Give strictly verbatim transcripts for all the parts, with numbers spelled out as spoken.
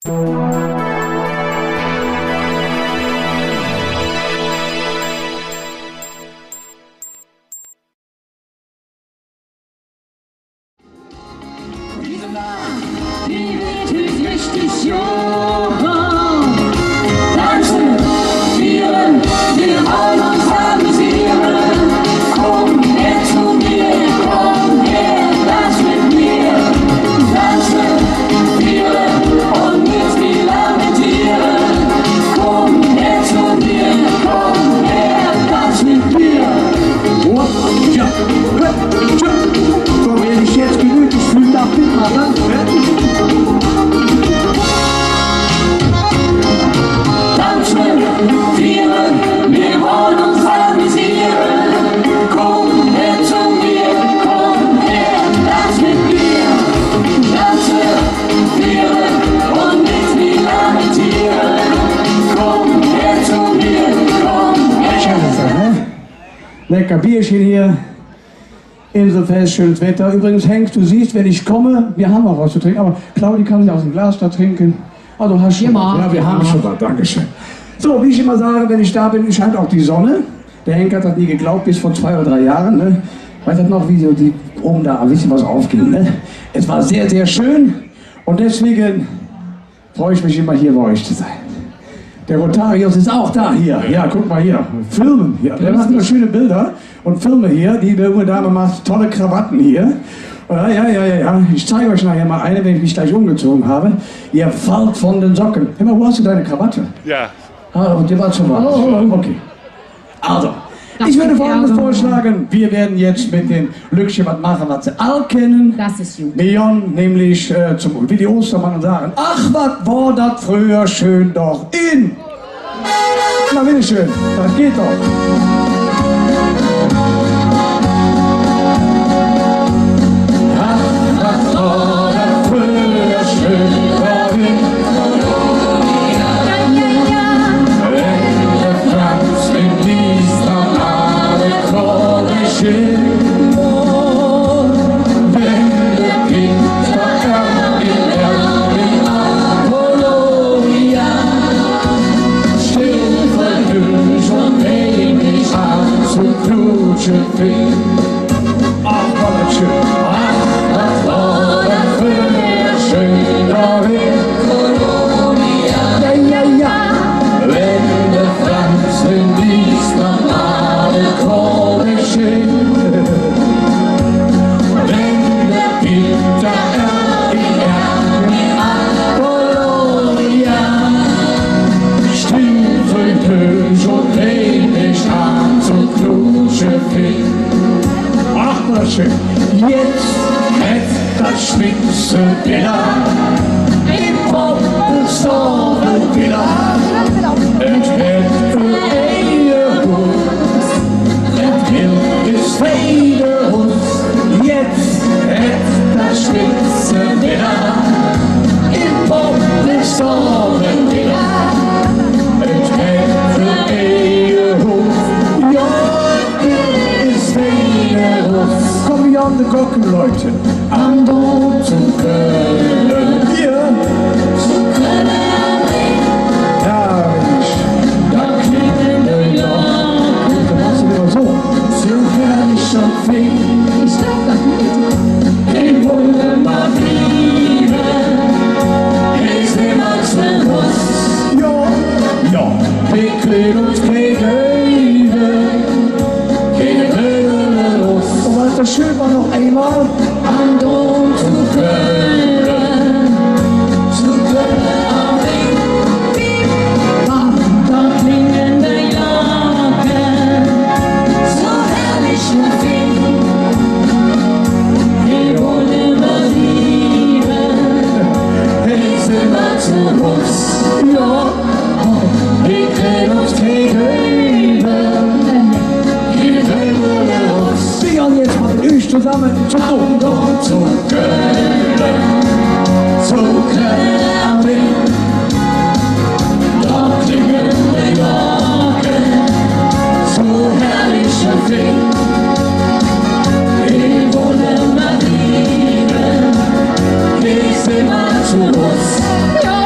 Diese Nacht, die wird dich richtig, ja. Tanzen, spielen, wir wollen uns amüsieren. Komm her zu mir, komm her, tanz mit mir. Tanzen, spielen und mit mir lamentieren. Komm her zu mir, komm her, tanz mit mir. Hopp, ja, hopp, ja. So, wer sich jetzt gemütlich fühlt, darf mitmachen, ne? Tanzen, spielen, wir wollen uns amüsieren. Komm her zu mir, komm her, tanz mit mir. Tanzen, spielen und mit mir lamentieren. Komm her zu mir, komm her. Schön ist das, ne? Lecker Bierchen hier. Inselfest, schönes Wetter. Übrigens, Henk, du siehst, wenn ich komme, wir haben auch was zu trinken, aber Claudi kann sich aus dem Glas da trinken. Also, hast schon was. Ja, wir haben schon was. Dankeschön. So, wie ich immer sage, wenn ich da bin, scheint auch die Sonne. Der Henk hat das nie geglaubt, bis vor zwei oder drei Jahren, ne? Weiß das noch, wie so die Proben da ein bisschen was aufging, ne? Es war sehr, sehr schön. Und deswegen freue ich mich immer, hier bei euch zu sein. Der Rotarius ist auch da hier. Ja, guck mal hier. Filmen hier. Der macht immer schöne Bilder und Filme hier. Die junge Dame macht tolle Krawatten hier. Ja, ja, ja, ja, ja. Ich zeige euch nachher mal eine, wenn ich mich gleich umgezogen habe. Ihr fallt von den Socken. Hör mal, wo hast du deine Krawatte? Ja. Ah, und die war zu weit. Oh, oh, oh. Okay. Also, ich würde Folgendes vorschlagen. Wir werden jetzt mit den Lückcher wat machen, wat se all kennen. Das ist gut. Mir gonn nämlich, äh, zum, wie die Ostermann sagen: „Ach, wat wor dat fröher schön doch in.“ Na, bitteschön, das geht doch. Ach, wat wor dat fröher schön doch in. Ach, wat schön. Ach, wat wor dat fröher schön doch in Kolonia. Ja, ja, ja. Wenn de Franz, wenn dies noch mal Kolonia. Wenn de Peter R I R mit Kolonia. Stiefel, Peugeot, nehm ich an, zu Klusche fit. Ach, wat schön. Jetz hät dat Spitze widder em Poppelstove widder. Et hät för ehr Hus, et gilt es Freidehuus. Jetz hät dat Spitze widder em Poppelstove widder. Et hät för ehr Hus, jo, Komm, wi han de Glocke, Leute. An Doon zo Kölle. Hier. Zo Kölle am Rhing. Herrlich. Do klinge de Glocke. Du machst es immer so. Zo herrlich schön. Ich sag doch nicht. He wolle mer blieve. He es immer zo Huus. Jo. Jo. He kann uns kein Glöwe. Kein Glöwe los. Un wat dat schön wor, noch eimol. An Doon zo Kölle, zo Kölle am Rhing. Bam, bam, klinge de Glocke, zo herrlich un fing. He wolle mer blieve, he es immer zo Huus. Jo. Wi künne uns kein Glöwe, kein Glöwe los. Wi gonn jetz met üch zesamme zo Doon. Zo Kölle, zo Kölle am Rhing. Do klinge de Glocke, zo herrlich un fing. He wolle mer blieve, he es immer zo Huus. Jo.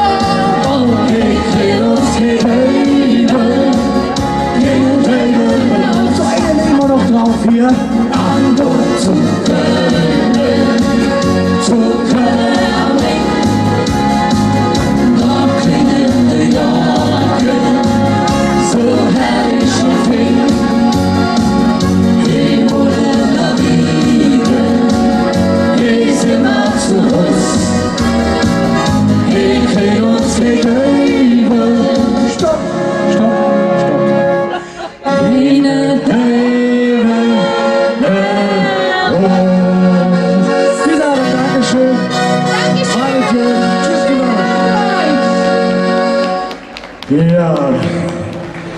Ja.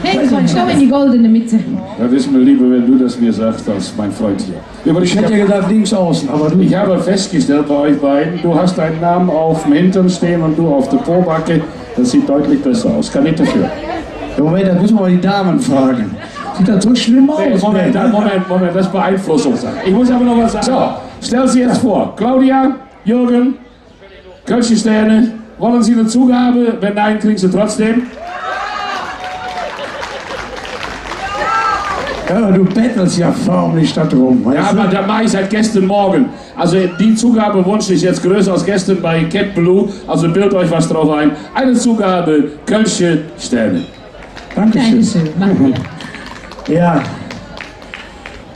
Hey, komm, schau in die goldene Mitte. Das ist mir lieber, wenn du das mir sagst, als mein Freund hier. Übrigens, ich hätte ja gesagt, links außen, aber du. Ich habe festgestellt bei euch beiden, du hast deinen Namen auf dem Hintern stehen und du auf der Pobacke. Das sieht deutlich besser aus. Kann ich dafür. Moment, da müssen wir mal die Damen fragen. Sieht das so schlimm aus, Moment, Moment, Moment, das ist Beeinflussungssache. Ich muss aber noch was sagen. So, stell sie jetzt vor. Claudia, Jürgen, Kölsche Sterne, wollen Sie eine Zugabe? Wenn nein, kriegen Sie trotzdem. Ja, du bettelst ja förmlich da drum, weißt du? Ja, aber der Mai seit gestern Morgen. Also die Zugabewunsch ist jetzt größer als gestern bei Cat Blue. Also bildet euch was drauf ein. Eine Zugabe, Kölsche Sterne. Dankeschön. Dankeschön. Mach mal. Ja.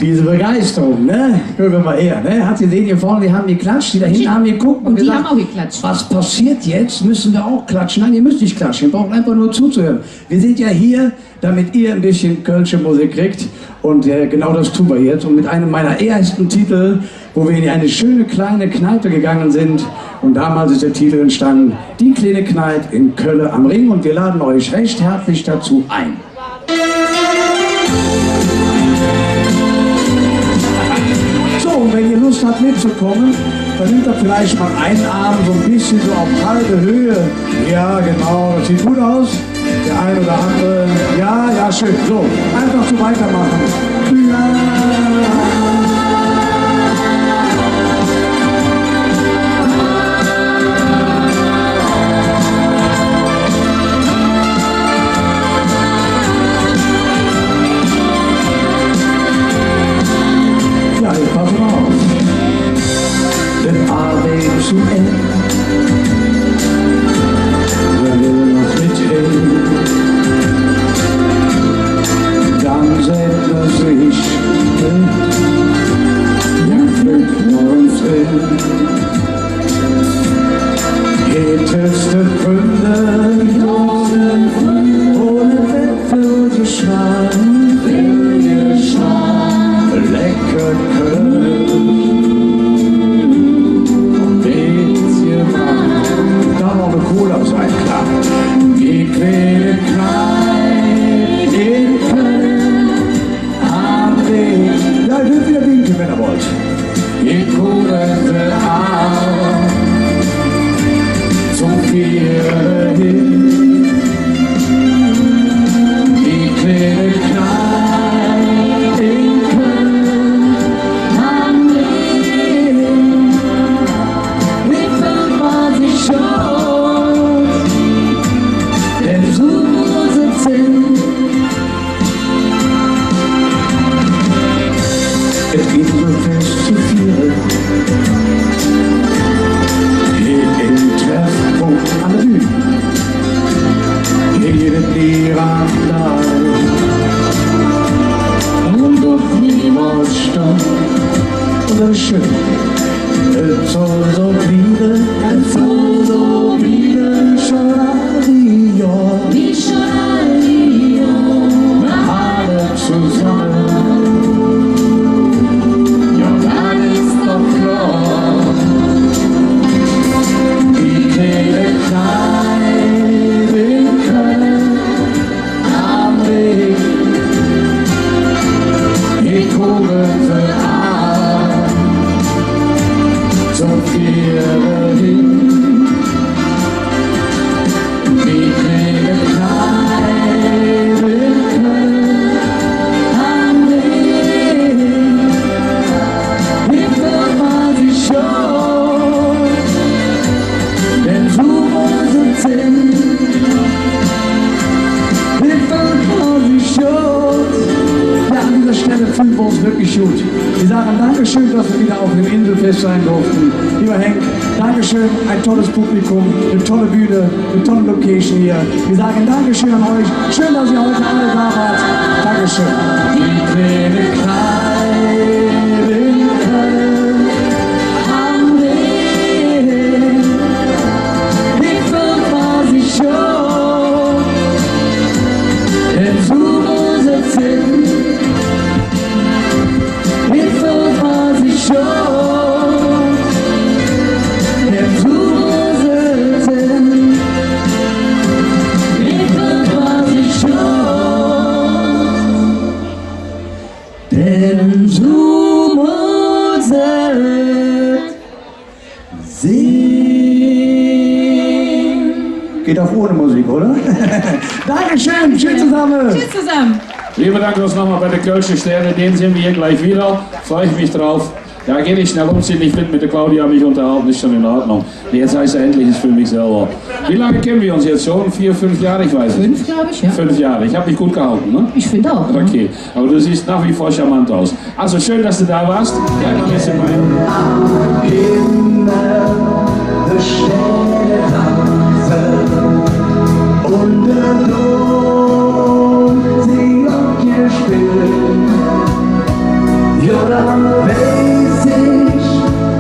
Diese Begeisterung, ne? Guck mal her, ne? Hat sie denen gefallen, die haben geklatscht, die da hinten haben geguckt und gesagt, haben auch geklatscht. Was passiert jetzt? Müssen wir auch klatschen? Nein, ihr müsst nicht klatschen, ihr braucht einfach nur zuzuhören. Wir sind ja hier, damit ihr ein bisschen kölsche Musik kriegt. Und, äh, genau das tun wir jetzt. Und mit einem meiner ersten Titel, wo wir in eine schöne kleine Kneipe gegangen sind. Und damals ist der Titel entstanden, Die kleine Kneipe in Kölle am Ring. Und wir laden euch recht herzlich dazu ein. So, und wenn ihr Lust habt mitzukommen, dann nehmt doch vielleicht mal einen Arm so ein bisschen so auf halbe Höhe. Ja, genau, das sieht gut aus. Der ein oder andere. Ja, ja, schön. So, einfach so weitermachen. Ja. Ja, jetzt pass mal auf. Wenn Arbeid zo Eng, wer will noch met hin? Dann sett mer sich, äh, ja, flöck mer ens en. Heeteste Fründe, ohne Wette. Villjeschal, lecker Kölsch. Bessche Wing. Do noch en Cola sei, klor. Die kleine Kneipe en Kölle am Ring. Ja, ihr dürft wieder winken, wenn ihr wollt. Ich kumme an zom Fiere hin. Die kleine Kneipe en Kölle am Ring. Wie föllt mer sich schön, denn su muss et sin. Et gitt e Fess ze fiere, hee em Treffpunkt an der Bühn. Hee gitt et nie Randale un doch niemols Stau. Un dat es schön. Et soll su blieve, et soll su blieve, wie schon all die Johr. Wie schon all die Johr. Mer alle zosamme. Jo, dat es doch klor. Die kleine Kneipe en Kölle am Ring. Hee kumme se all zom Fiere hin. Die kleine Kneipe en Kölle am Ring. Wie föllt mer sich schön, denn su muss et sin. Wie föllt mer sich schön. Ja, an dieser Stelle fühlen wir uns wirklich gut. Wir sagen Dankeschön, dass wir wieder auf dem Inselfest sein durften. Lieber Henk, Dankeschön, ein tolles Publikum, eine tolle Bühne, eine tolle Location hier. Wir sagen Dankeschön an euch. Schön, dass ihr heute alle da wart. Dankeschön. Die kleine Kneipe en Kölle am Ring. Wie föllt mer sich schön, denn su muss et sin. Wie föllt mer sich schön, denn su muss et sin. Wie föllt Sing. Geht auch ohne Musik, oder? Dankeschön, tschüss zusammen. Tschüss zusammen. Liebe Dank us nochmal bei de Kölsche Sterne, dä sinn mer hee glich widder. Freu ich mich drop. Jo, gehn ich schnell umzigge, ich bin met der Claudia mich unterhalten, is schon in Ordnung. Jetz heiß et endlich, es för mich selver. Wie lange kennen wir uns jetzt schon? Vier, fünf Jahre? Ich weiß es nicht. Fünf, glaub ich, ja. Fünf Jahre. Ich hab mich gut gehalten, ne? Ich finde auch, ja. Okay. Aber du siehst nach wie vor charmant aus. Also schön, dass du da warst. Ja, noch ein bisschen mehr. Am Himmel de Sterne danze un de Dom sing op ihr Spill. Jo, dann weiß ich,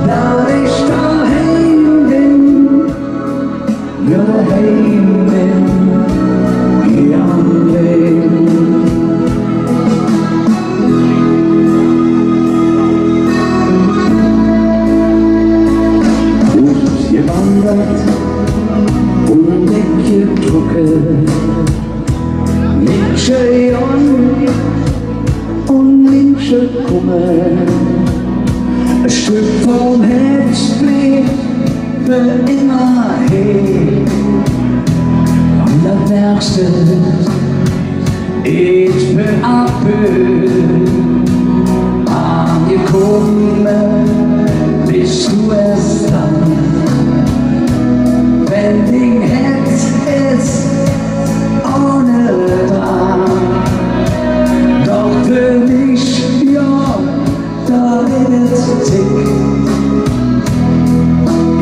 dat ich doheim bin. Jo, heim bin, hee am Rhing. Usgewandert un weggetrocke, mit Jan un Minsche kumme, e Stöck vum Hätz blievt för immer hee. Un dat Wärgste es för Appel aangekumme, bes do es dann, wann ding Hätz es Ohne dran. Doch för mich, jo, do es et Zigg.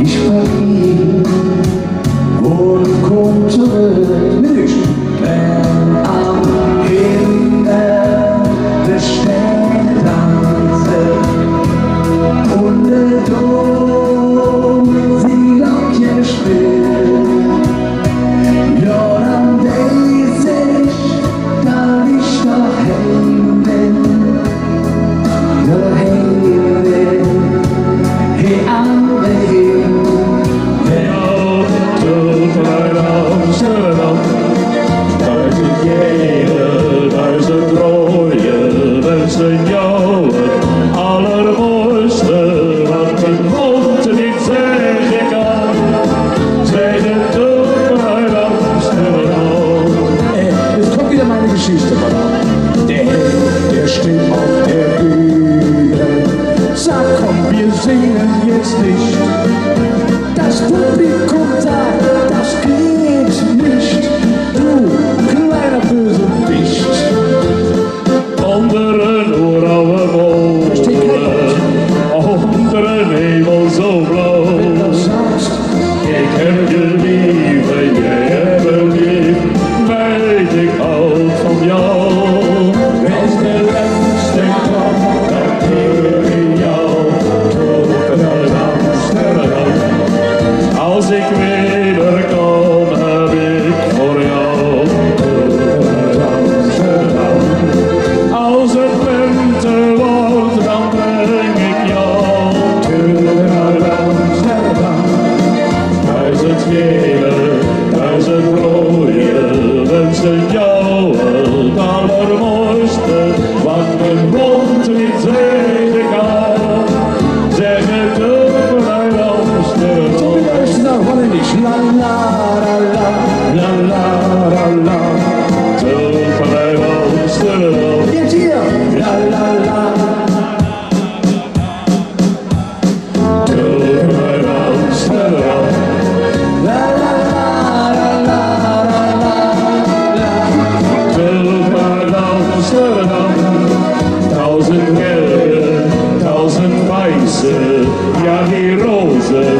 Ich pack en un kumm zoröck. Minsch, wann am Himmel de Sterne danze un de Dom sing Lockje spillt, jo, dann weiß ich, dat ich doheim ben. Doheim ben, hee am Rhing. Doezend gele, doezend roje, dat zeen jo et allermooiste, wat de Mond nit zègge kann. Zèg et doch, ming Amsterdam. Ey, jetzt kommt wieder meine Geschichte, Mann. Der Herr, der steht auf der Bühne. Sagt: „Komm, wir singen jetzt nicht.“ Das Publikum sagt: „Das geht nicht. Du kleiner Bösewicht.“ Oonder en oerouwe mole, oonder en hemel zo blau. Ich hab dich leev, du hast mich leev, weil ich halt van dich haud. Wenn's de letste Kop, dat ich dich haud. Als ich weder kan, heb ich veur dich. Als het lente wordt, dan breng ik jou. Duizend gele, duizend rode, wensen jou het allermooiste, wat mijn mond niet zeggen kan. Zeg het toch maar, Amsterdam. Zo, weer ins nao Hollendisch. La, la, la, la, la, la, la, la. Toch maar, Amsterdam. Jetzt hier. La, la, la. Toch maar, Amsterdam. La, la, la, la, la, la, la. Toch maar, Amsterdam. Tausend gelbe, tausend weiße, ja, die Rosen,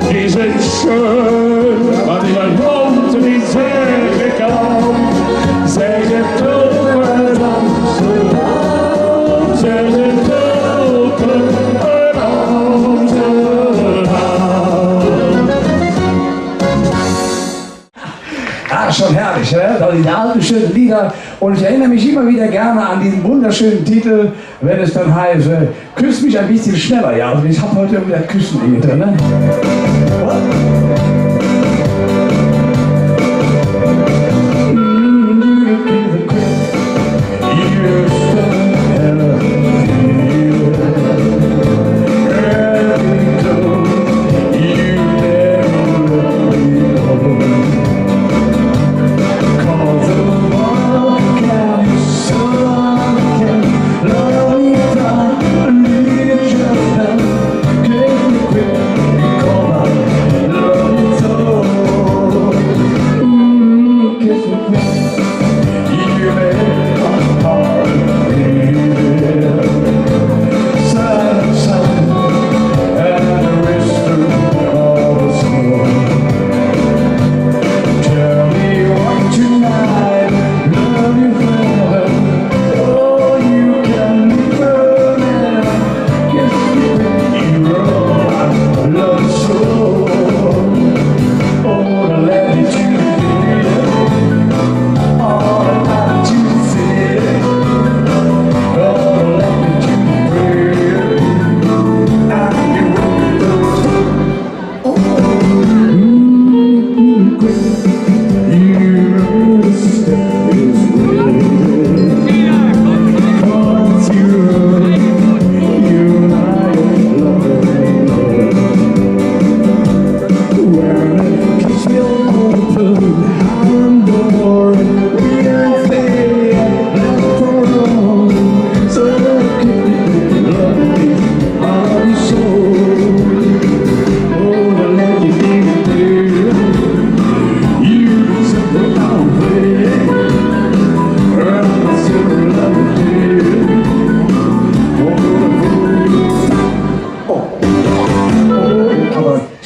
die sind schön, wat ich mijn mond niet zeggen kan. Zeg het toch maar, Amsterdam, zeg het toch maar, Amsterdam. Ah, schon herrlich, ne? Dat sinn die aale schöne Leeder. Un ich erinnere mich immer wieder gerne an diesen wunderschönen Titel, wenn es dann heißt, äh, „Küss mich ein bisschen schneller“, ja? Also ich hab heute irgendwie das Küssen in mir drin, ne?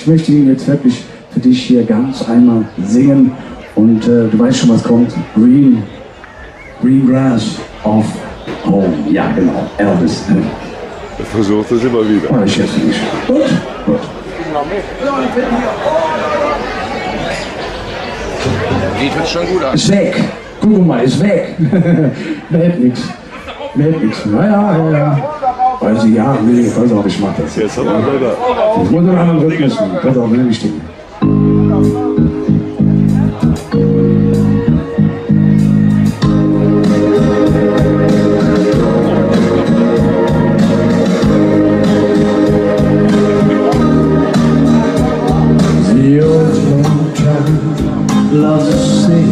Ich möchte ihn jetzt wirklich für dich hier ganz einmal singen. Und, äh, du weißt schon, was kommt. Green, Green Grass of Home. Ja, genau. Elvis. Versuch es immer wieder. Oh, ich jetzt nicht. Gut, gut. Geht jetzt schon gut an. Ist weg. Guck mal, ist weg. Merkt nix. Merkt nix. Na ja, ja, ja. Weiß ich, ja, nee, pass auf, ich mach das. Jetzt haben wir wieder. Ich muss noch einen Rhythmus nehmen. Pass auf, will ich stehen. Love the sea,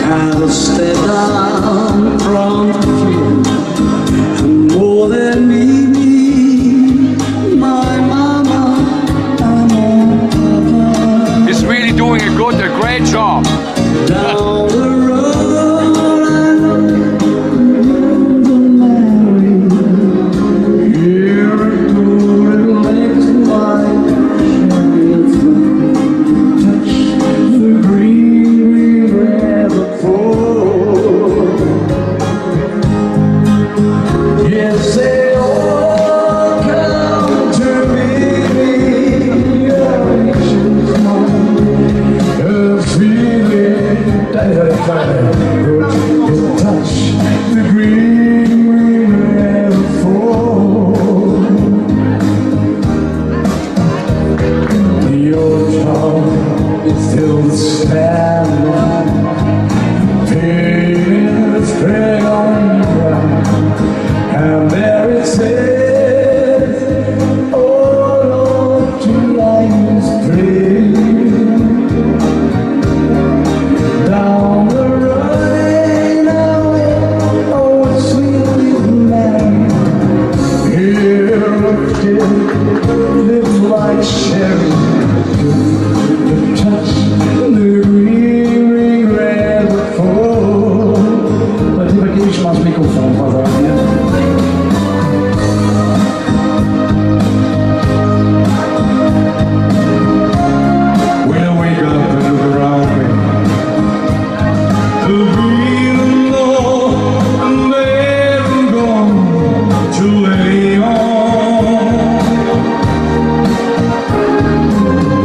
had a step down from the field. And more than me, me, my mama, and my papa. He's really doing a good, a great job. Down the road, I know the memory. Here it goes, little legs wide. Touch the green, green grass of home. Yes, they all come to meet me. A feeling that I find good to touch the green, green grass of home. Your town is still standing, painted in the spray on the ground. And there it says, "Oh Lord, July is spring." Down the road, oh, sweet little man. Here again, lives like cherry. To touch the green, green grass of home. Bitte übergebe ich mal das Mikrofon, Frau Sabine. When I wake up and look around me, the green and all, and then I'm gone to lay on.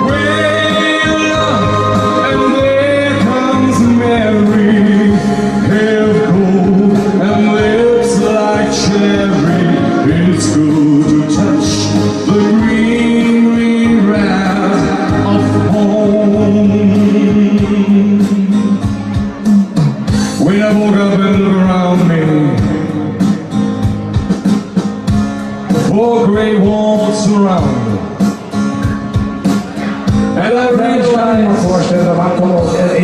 Well, and there comes Mary, hair gold and lips like cherry. It's good to touch the green, green grass of home. When I woke up and look around me, four gray walls surround. And I realize, vorstellen, der Mann kommt aus L A,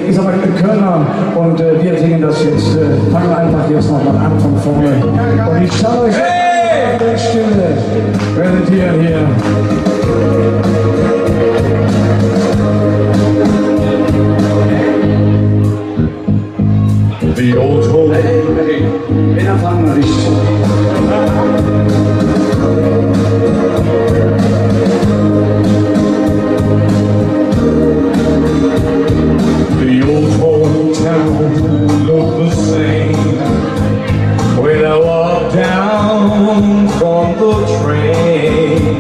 ist aber ein Kölner und, äh, wir singen das jetzt, äh, fangen einfach jetzt nochmal an von vorne. Und ich sage euch, hey! Stille, präsentieren hier. The old home. Hey, hey, hey, da fangen wir nicht. The old hometown looked the same when I walked down from the train.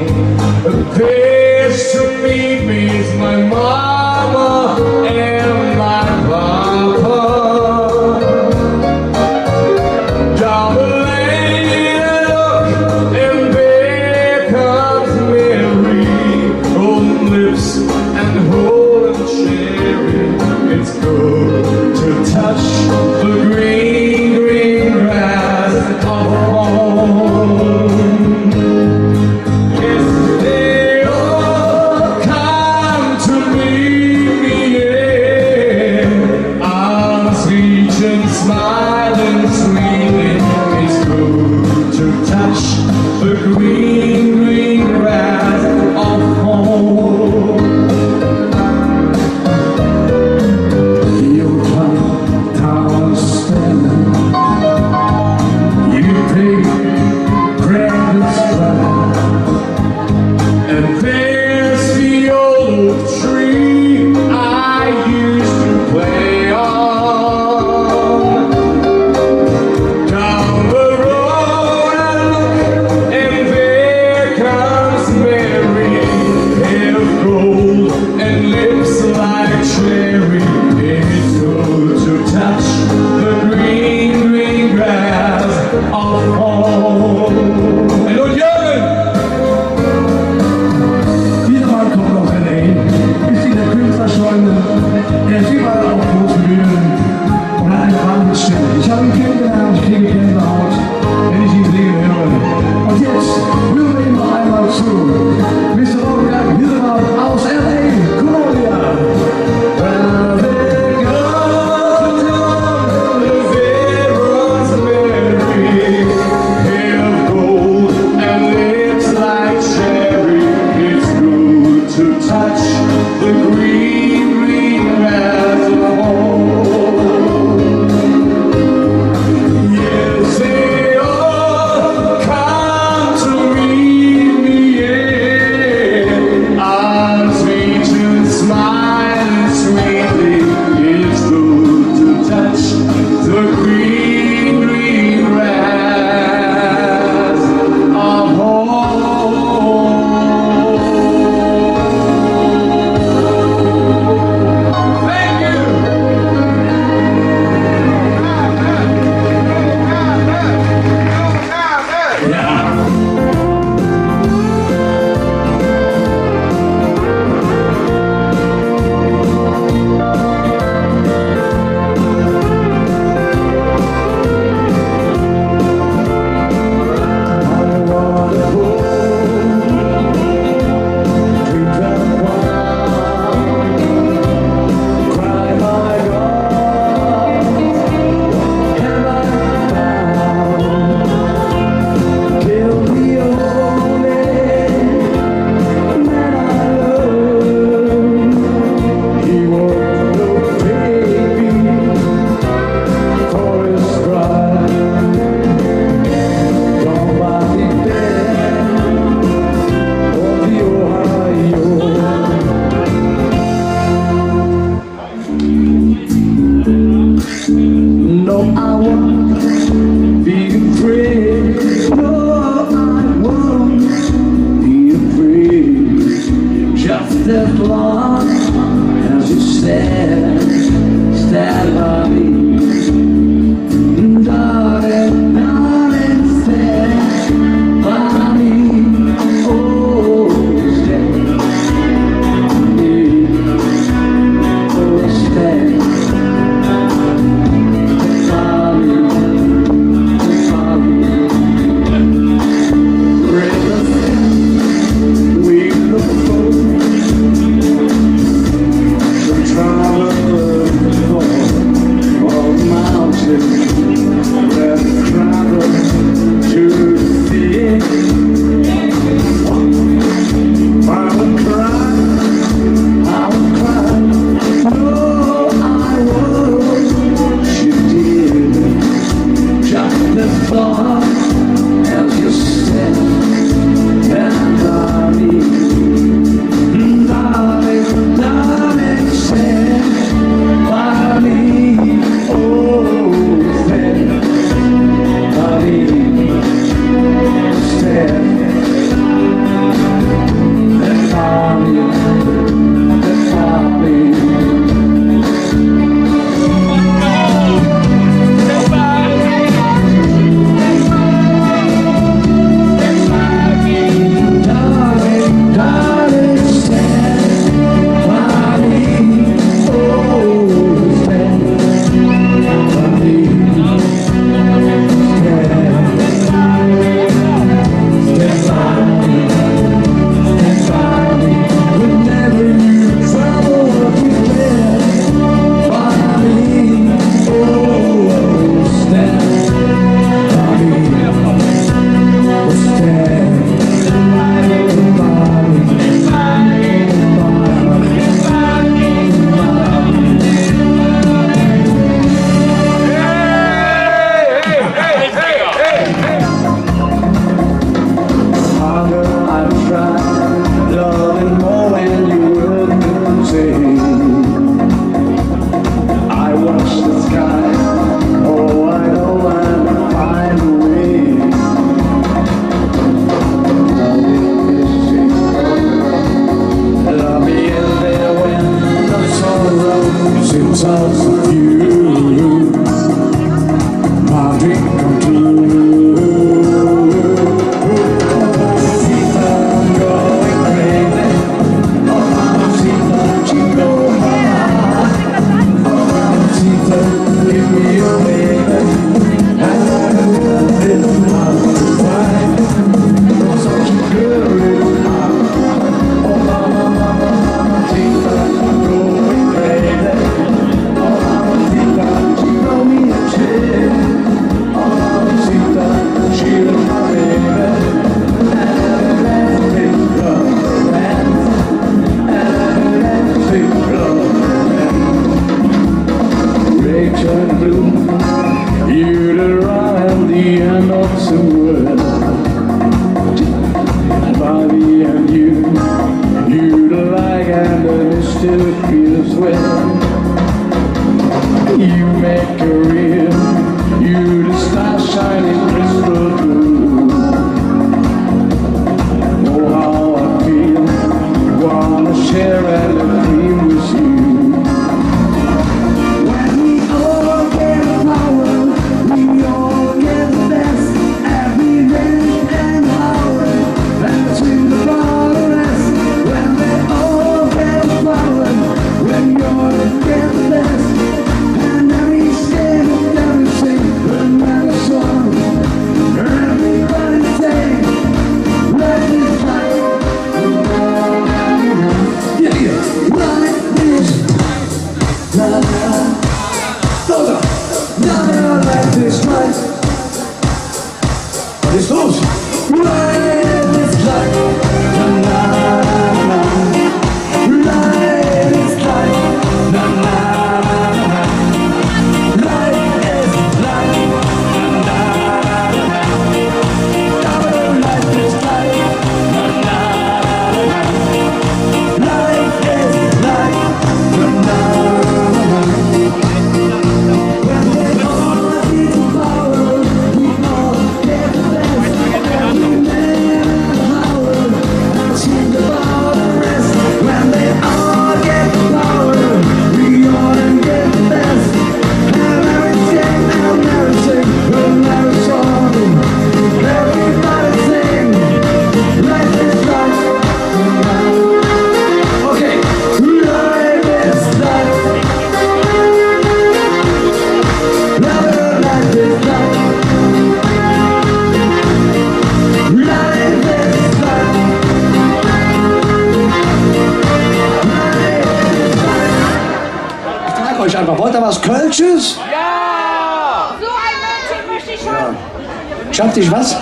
Aber wollt ihr was Kölsches? Ja! So ein Mädchen möchte ich haben. Ja. Schattig, was?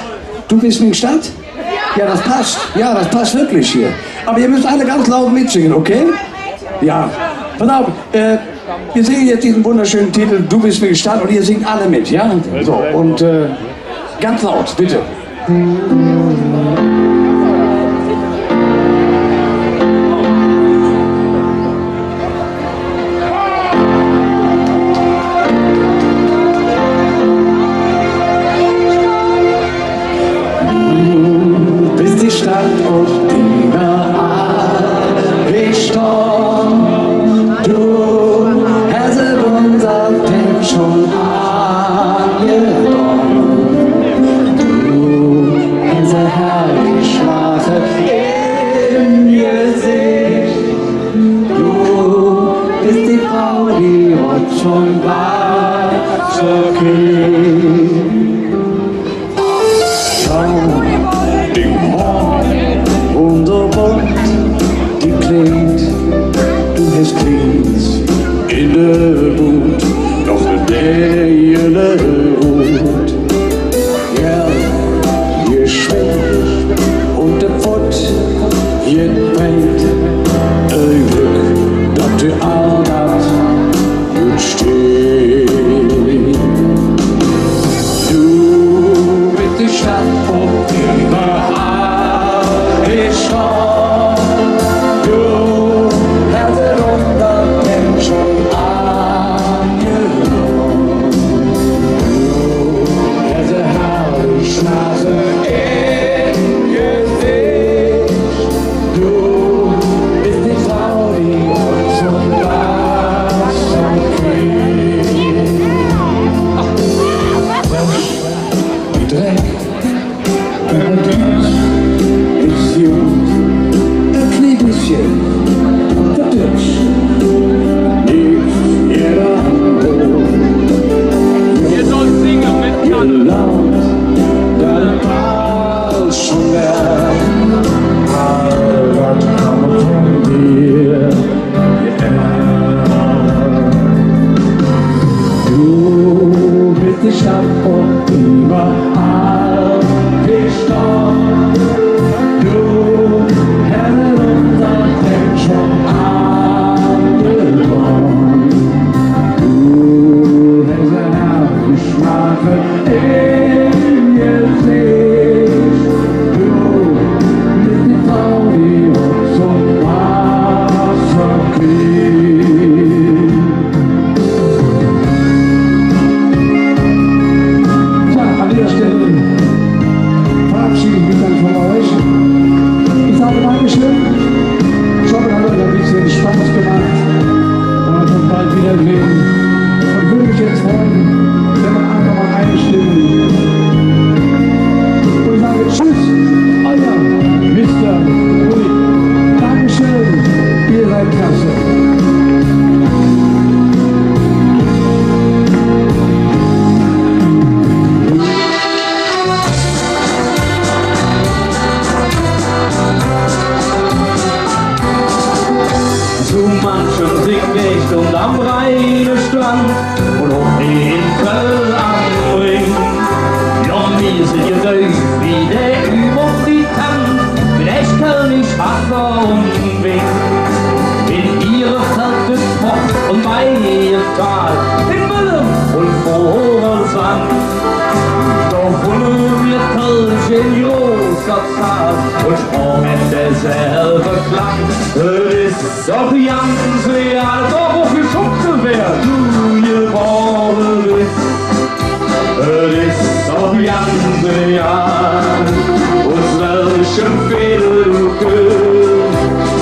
Du bist mit Stadt? Ja, das passt. Ja, das passt wirklich hier. Aber ihr müsst alle ganz laut mitsingen, okay? Ja. Pass auf, äh, wir singen jetzt diesen wunderschönen Titel Du bist mit Stadt und ihr singt alle mit, ja? So, und, äh, ganz laut, bitte. Du bist die Stadt op die mer all gestahn. Du häs et uns allen schon angedon. Du häs e herrlich Laache em Geseech. Du bes die Frau, die uns schon Wasser kühlt. Schau, em Hof, wunderbar, die Kleid, du häs Kleid en der Bud, noch en Deil Rut. Jo, geschwätz un de Fott, jet meint, e Glöck, dat du all dat Gut steh. Du bes die Stadt op die mer all gestahn. Du häs et uns allen schon angedon. Du häs e herrlich Laache em Geseech. Du bes die Frau, die uns vum Wasser kühlt. Dreck, Dreck, es jung, e klee bessche, dat Dötsch. Nix, jeder. Ihr sollt singen mit Kanne. Laut, dat Alles schon wert, all wat kann mer vun dir. Du bes die Stadt op die mer all gestahn. Du häs et uns allen schon angedon. Du häs e herrlich Laache em Geseech, du bes die Frau, die uns vum Wasser kühlt. Tja, an dieser Stelle verabschiede ich mich dann von euch. Ich sage Dankeschön. Ich hoffe, es hat euch ein bisschen Spaß gemacht. Und uns bald wiedersehen. Und würde mich jetzt freuen, wenn wir einfach mal einstimmen. Und ich sage Tschüss, euer Mister Uli. Dankeschön, ihr seid klasse. Su manchem sing Wäg un am Rheinstrand un och en Kölle am Rhing. Jo, mir sin gedäuf wie der Übung die Tant, mit Eschköln, Schwarzwald un Wing. En Bielefeld, Duisburg un Meienthal, en Müllheim un Vogelsang. Do wunne mer Kölsche en großer Zahl un sprache derselve Klang. Et es doch ganz real, do wo ich geschubbt werr, do gebore ben. Et es doch ganz real, us welchem Veedel do küss.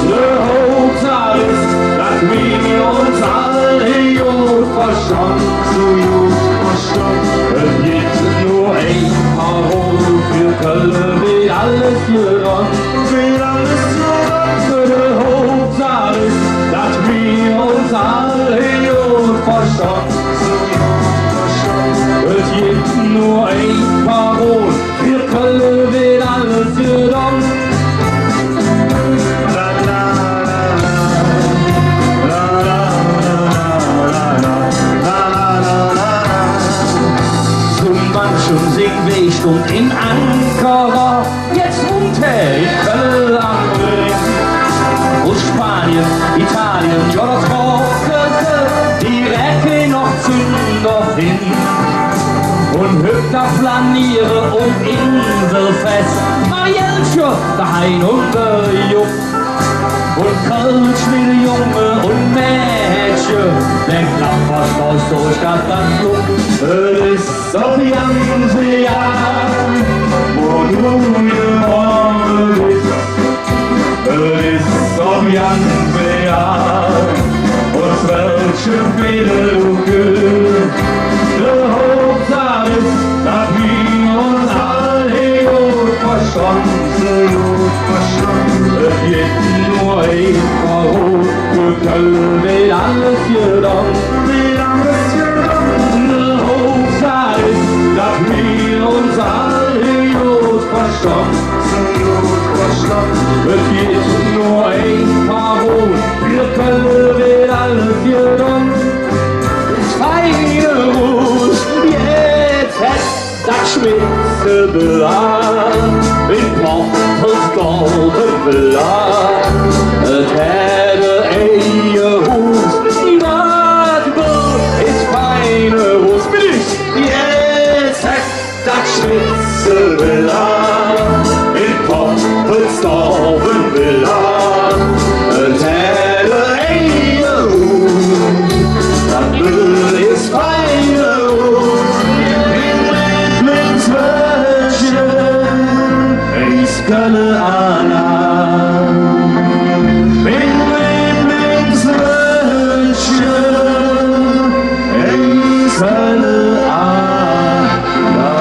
De Haupsaach es, dat mer uns all god verstonn, su god verstonn. Et gitt nor ein Parol, för Kölle weed alles gedon. För alles gedon. De Haupsaach es, dat mer uns all god verstonn. Et gitt nor ein Parol, för Kölle weed alles gedon. Ungerjuck un Kölsch met Junge un Mädche, der Klappers aus der Stadt, dat Club. Et es dat ganze Johr, wo do de Morge bes. Et es dat ganze Johr, us welchem Veedel do küss. De Haupsaach es, dat mer uns all god verstande, god verstande. Et gitt nor ein Parol, för Kölle weed alles gedon. Weed alles gedon. De Haupsaach es, dat mer uns all god verstande. Et gitt nor ein Parol, för Kölle weed alles gedon. Es fein us, jetz hät dat Schmitzelblatt en Poppelsdorf en Blatt. Et hät e eige Huus, dat Blatt es fein us. Billig! Jetz hät dat Schmitzelblatt en Poppelsdorf en Blatt. Et hät e eige Huus, dat Blatt es fein us. Bing, bing, bing, Zwölfche, eins Kölle Anna. Bing, bing, bing, Zwölfche, eins Kölle Anna.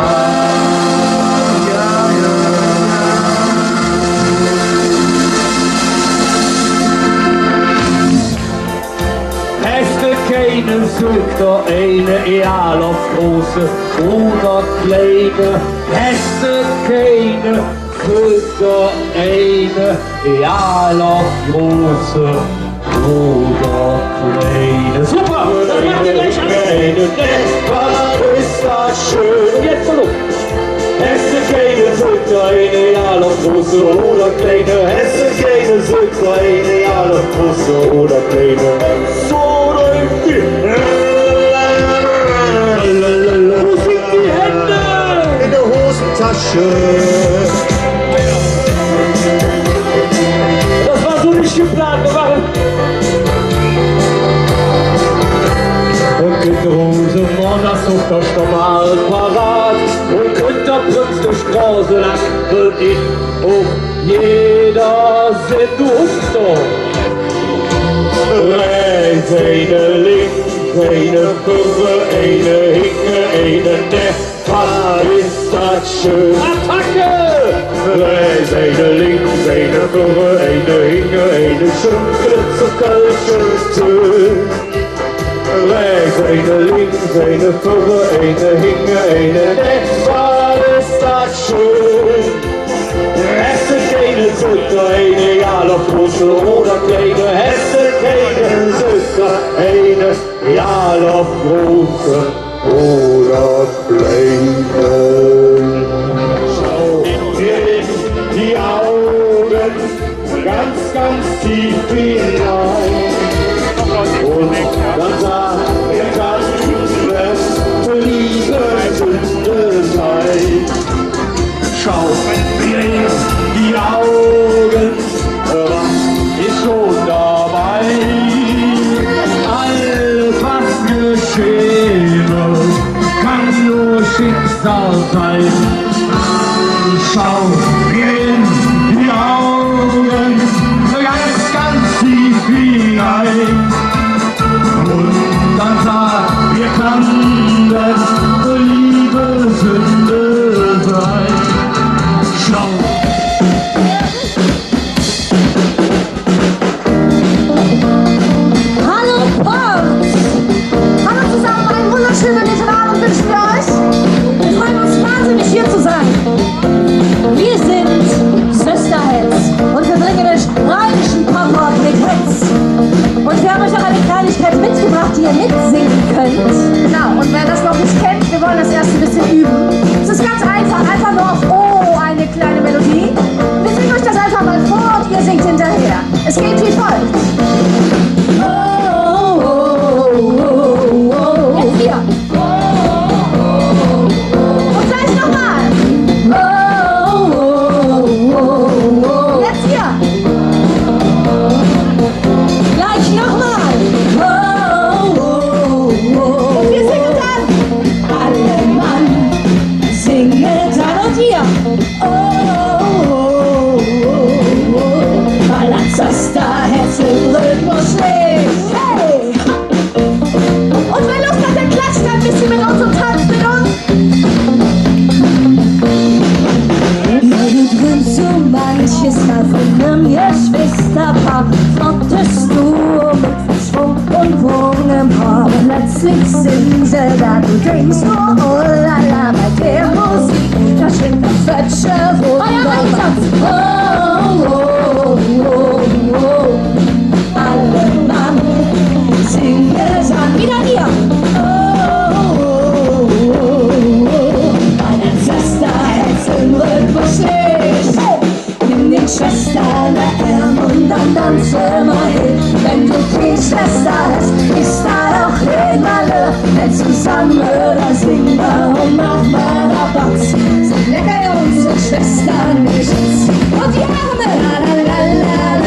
Häs de keine, söök der eine, egal ov große oder kleine. Häs de keine, söök der eine, egal ov große oder kleine. Super! Dat maht ehr glich an. Wat es dat schön. Un jetz, hallo. Häs de keine, söök der eine, egal ov große oder kleine. Häs de keine, söök der eine, egal ov große oder kleine. Su, drei, veer. Wo sin de Händ? En de Hosentäsch. Dat wor su nit geplant, mer wore. Un kütt der Rosemondags op der Stromm all parat, un kütt der Prünz de Stroß lang, well et och jeder sinn, do uff do. Räächs eine, links eine, vörre eine, hinge eine, ne. Wat es dat schön. Attacke! Räächs eine, links eine, vörre eine, hinge eine, schön, klitzeklitschöön. Räächs eine, links eine, vörre eine, hinge eine, ne, wat es dat schön. Häs de keine, söök der eine, egal ov große oder kleine. Häs de keine, söök der eine, egal ov große oder kleine. Schau in die Augen ganz, ganz tief hinein. Un dann sag mir, kann es Liebe Sünde sein? Schau mir in die Augen, was ist schon dabei? Alles, was geschehen wird, kann nur Schicksal sein. Schau mir in die Augen, ganz, ganz tief hinein. Un dann sag mir, kann es Liebe Sünde sein? Schau. Hallo Porz! Hallo zusammen, einen wunderschönen guten Abend wünschen wir euch. Wir freuen uns wahnsinnig, hier zu sein. Wir sind Sisterheads und wir bringen den rheinischen Punkrock mit Hits. Und wir haben euch auch eine Kleinigkeit mitgebracht, die ihr mitsingen könnt. Genau, und wer das noch nicht kennt, wir wollen das erst ein bisschen üben. Es ist ganz einfach, einfach nur auf O eine kleine Melodie. Wir singen euch das einfach mal vor und ihr singt hinterher. Es geht wie folgt. Jetzt wieder. Un glich nochmal. So, oh la la, bei der Musik, da schwingt das Fettche wunderbar. Oh, oh, oh, oh, oh. Alle Mann, singe, sang. Wieder hier. Oh, oh, oh, oh, oh. Bei der Schwester, Herzen wird verstehen. Nimm die Schwester, leck ehr un dann danze mer hee. Wenn du die Schwester häs, is dat doch egal. Denn zusamme, do singe mer un maache mer Rabatz. Sei lecker, unsere Schwester, nit. Un die Ärme! La, la, la, la,